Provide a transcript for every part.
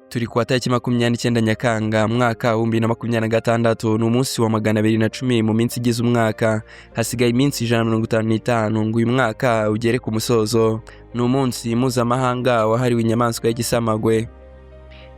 Turi kuwa tariki 29 Nyakanga, mwaka 2026. Ni umunsi wa 210 mu minsi igize umwaka. Hasigaye iminsi 155 ngo uyu mwaka ugere ku musozo. Ni umunsi mpuzamahanga wahariwe inyamaswa y'igisamagwe.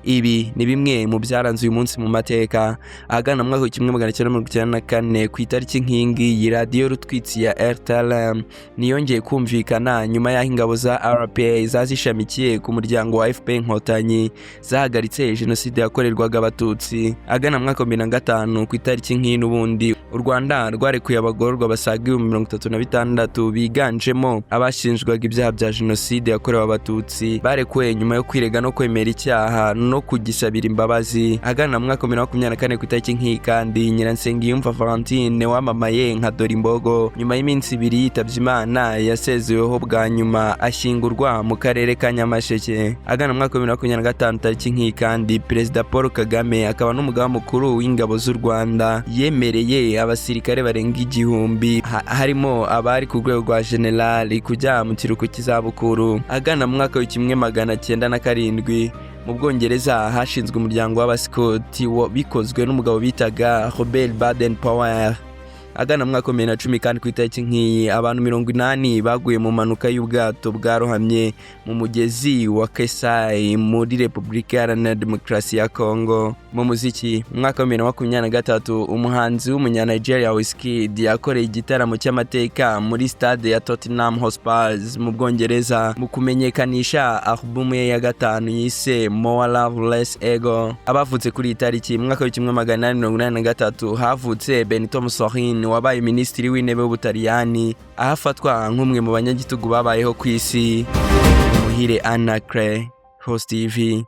Ibi ni bimwe mu byaranze uyu munsi mu mateka. Ahagana mu mwaka wa 1994, ku itariki nk'ingiyi, radiyo rutwitsi ya RTLM ntiyongeye kumvikana, nyuma y'aho ingabo za RPA zazishamikiye ku muryango wa FPR Inkotanyi zahagaritse jenoside yakorerwaga Abatutsi. Ahagana mu mwaka wa 2005, ku itariki nk'iyi n'ubundi, u Rwanda rwarekuye abagororwa basaga 36,000, biganjemo abashinjwaga ibyaha bya jenoside yakorewe Abatutsi. Barekuwe nyuma yo kwirega no kwemera icyaha no kugisabira imbabazi. Ahagana mu mwaka wa 2024, ku itariki nk'iyi kandi, Nyiransengiyumva Valentine wamamaye nka Dorimbogo, nyuma y'iminsi 2 yitabye Imana, yasezeweho bwa nyuma, ashyingurwa mu karere ka Nyamasheke. Ahagana mu mwaka wa 2025, tariki nk'iyi kandi, Perezida Paul Kagame akaba n'umugaba mukuru w'ingabo z'u Rwanda yemereye abasirikare barenga 1000, harimo abari ku rwego rwa generali, kujya mu kiruhuko cy'izabukuru. Ahagana mu mwaka wa 1907, mu Bwongereza hashinzwe umuryango w'Abasikoti, bikozwe n'umugabo bitaga Robert Baden Powell. Agana mu mwaka wa 2010 kandi, ku itariki nk'iyi, abantu 80 baguye mu mpanuka y'ubwato bwarohamye mu mugezi wa Kasai muri Repubulika Iharanira Demokarasi ya Kongo. Mu muziki, mu mwaka wa 2023, umuhanzi w'umunyanigeria Wizkid yakoreye igitaramo cy'amateka muri stade ya Tottenham Hotspur mu Bwongereza, mu kumenyekanisha alubumu ye ya gatanu yise More Love Less Ego. Abavutse kuri iyi tariki: mu mwaka wa 1883 havutse Benito Mussolini, wabaye minisitiri w'intebe w'Ubutaliyani, aho afatwa nk'umwe mu banyagitugu babayeho ku isi. Muhire Anacre, Host TV.